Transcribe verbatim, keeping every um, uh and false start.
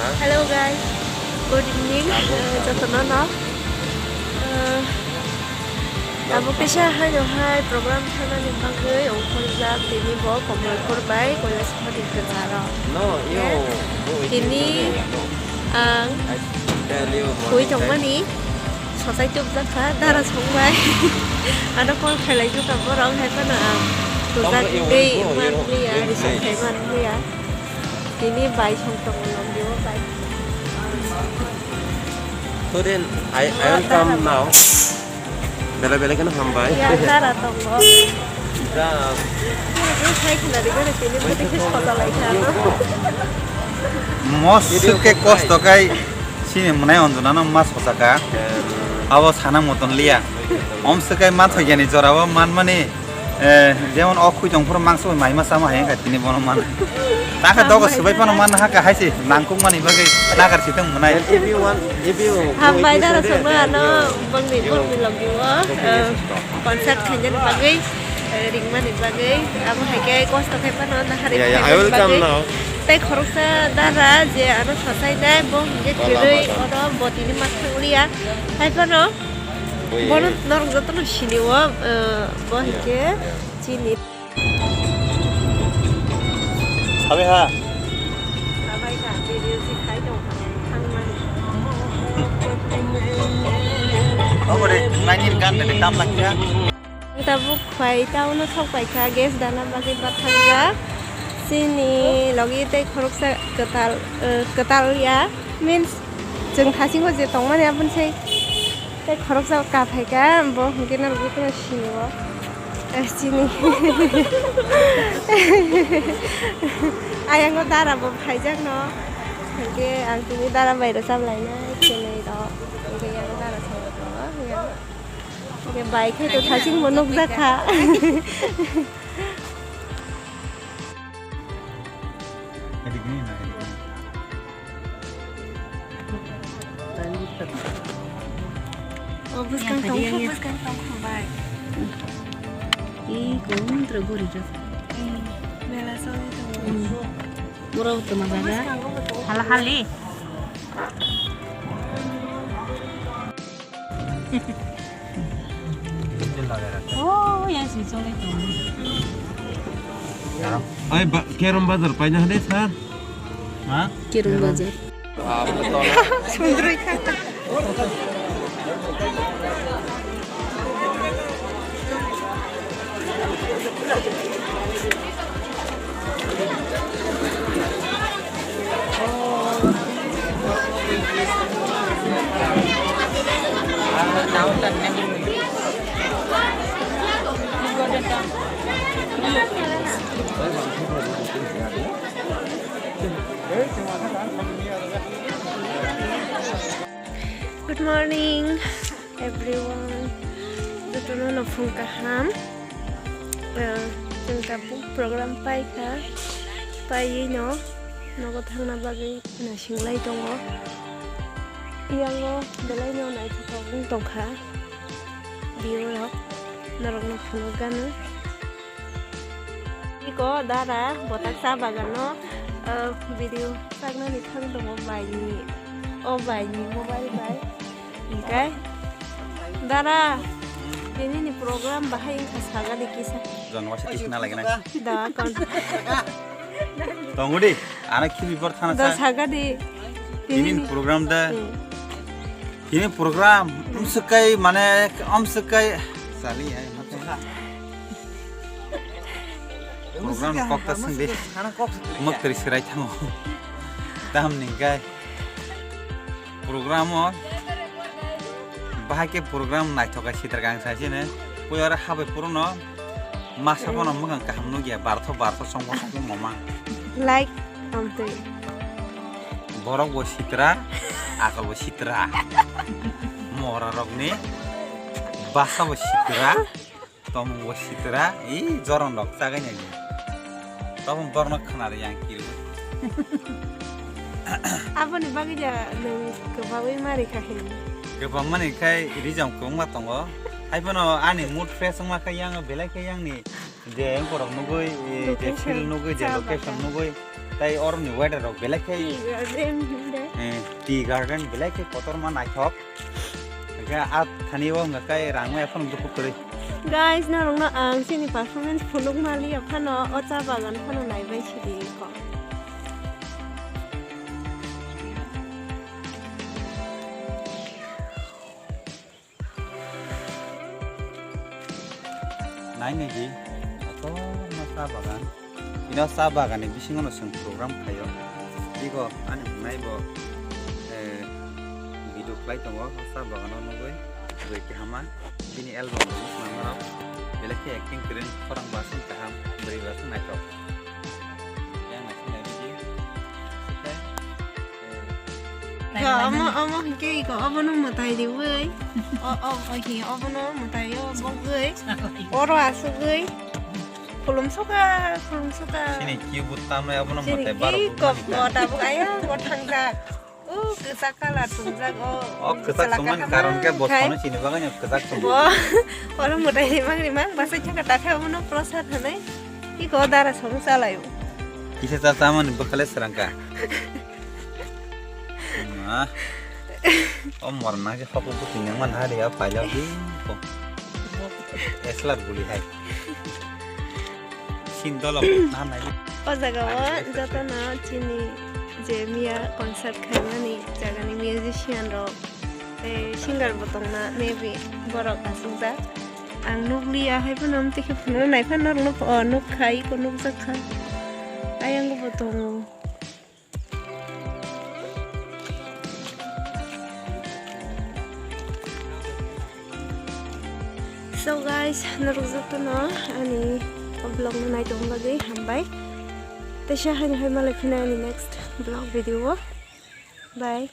Hello guys, good evening. Uh, jotono no. Uh, abo kisa haino hai program thangnani bagwi ongkhorjak tini bo Komolpur bai Kailasahani kwcharo. No, yo, Okay? Tini ang hui tongmani. Sosai tubjak kha, dara song bai. Ano call khailai jwk kha borok, hai phano ang tubjak tei man liya, receive khai man liya. Tini bai song tongo, nokni o bai. So then, I, I will come now. Bela bela keno hambai. Ya, dara tongo. Da. Ni khai khna ri gare tini bwtwi khe soda lai kha, no? Mosuk khe kosto khai. Chini mwnai Anjuna no ma sochaka. Abo sana moton liya. Om swkai ma thoyani jora o man mani, eh, jemon o khwi tong phuru mangso bai mai ma sama hai wngkha tini bono man. Ta khe dogo swbai phano man ha kha hai se nangkuk mani bagwi nagar si tong mwnai. If you want, if you Hambai dara songno ano bangni bangni logi o, eh, concert khainani bagwi, eh, ringmani bagwi abo hai khe kosto khai phano nahari Yeah, yeah, I will khainani come bagwi. Now. Tei khoroksa dara je ano sasainai, bo hingke kwrwi, oro bo tini ma thang liya. Hai phano bono norok jotono sini o, eh, bo hingke chini. Sabai ha. Sabai ka, video si khai tong thang mani. Obo de, nine in gan de tam lakha. Tabuk phai town o sok pai kha, gas dana bagwi bathakjak. Chini logi tei khoroksa kwtal, eh, kwtal ya, means chwng thasingo je tongmani aboni se tei khoroksa ka phai kha, bo hwnkhe no logi tongma sini o. Eh, chini. Ayang o dara bo phaijak no. Hwnkhe ang tini dara bai rwchap lainai, chini rok. Hwnkhe yang dara thangwi tongo, yang. Oke, bai khe to thaching bo nukjak kha. O bwskang tong kha, bwskang tong kha bai. Ih, kung tra gori jak. Mela soli tongo. Borok tongma jaga. Hala hali. Oh, yang si chole tong. Ai, ba, Kerom bazar paina hade, sir? Ha? Kerom bazar. Sundroi kha. Good morning, everyone. Jotono no phung kaham. Ah, chwng tabuk program paikha, paiwi no nogo thangna bagwi nasinglai tongo. Yango belai no naithothok wng tongkha view rok, norok no phunuk gano. Iko dara botak cha bagan no, ah, video saknani thang tongo bai ni, o bai ni mobile bai. Hingke, dara, tini ni program bahai wngkha sagadi kisa. Jon wasa tisna lagi na. Da, kon. Tongo di, ana khibi bor thana Da sa. Sagadi. Tini ni program da. Hmm. Tini program, um sekai, mane, um sekai. Sali, ai, mate. Program kok ta sing di. Hana kok sing di. Mok teri serai thango. Dam ni gai. Program o bahai khe program naithok khe sitra kang sai sini. Pui oro habai puro no masa bono mwkhang kaham nukya, bartho bartho songmo songmo mama. Like amtwi. Borok bo sitra, akol bo sitra. Mora rokni basa bo sitra. Tomung bo sitra, i joron rok chagai nai. Tomung borno khna ri yang kiru. Aboni bagwi da nwng kwbawi mari kha hini. Kwbang mani khai rijam kwbangma tongo. Hai bono ani mood fresh wngma khai yang belai khe yang ni je engkorok nugui, je Location. Feel nugui, je Chama location ka. Nugui. Tai oroni weather rok belai khe, tea garden hwnde. Eh, tea garden belai khe kotorma naithok. Hwnkhe a thani o hwnka khe rang no ephano dukhu kwrwi. Guys, norokno ang chini performance phunuk maliya phano o cha bagan phano naibai sidi kho. Nai nai di, kotorma cha bagan. Ino cha bagan ni bisingo no chwng program khaio. Iko ani hwnai bo, eh, video khlai tongo, cha bagan o nugwi. Bwrwi kahama, bini album rok nukna norok. Belai khe acting kwrwng, khorang bo aswk kaham, bwrwi bo aswk naithok. Yang aswk nai di. Omo, omo hwnkhe iko obono mwtai riwi. O, o, o hi obono mwtai o bogwi. Oro asugwi. Khulumsoka, khulumsoka. Chini kiu bo tamnai obono mwtai baro bukmani kok ta. Tabuk ayang o thangjak. O kwchak colour chumjak o. O kwchak chumani karon khe bo sono chini bagwi no kwchak chumjak. Bo, oro mwtai rimang rimang bwsai thangkha takhe obono prosad hwnwi. Iko dara song chalaio. Kisa cha chamani bwkhale srangkha. Ma. O morna khe hopo bwtwi nangma na de ya paila bi ko. Eslar guli hai. Sin dolo na nai. O jaga o jotono chini je miya concert khaimani jagani musician rok tei singer bo tongna maybe borok asukjak. Ang nukliya hai phano amtwi khe phunuknai phano norokno o nukkhai ko nukjakha. Ayang bo tongo. So guys, norok jotono ani vlog no naitong bagwi hambai. Teisa haino hai malai phina ani next vlog video o. Bye.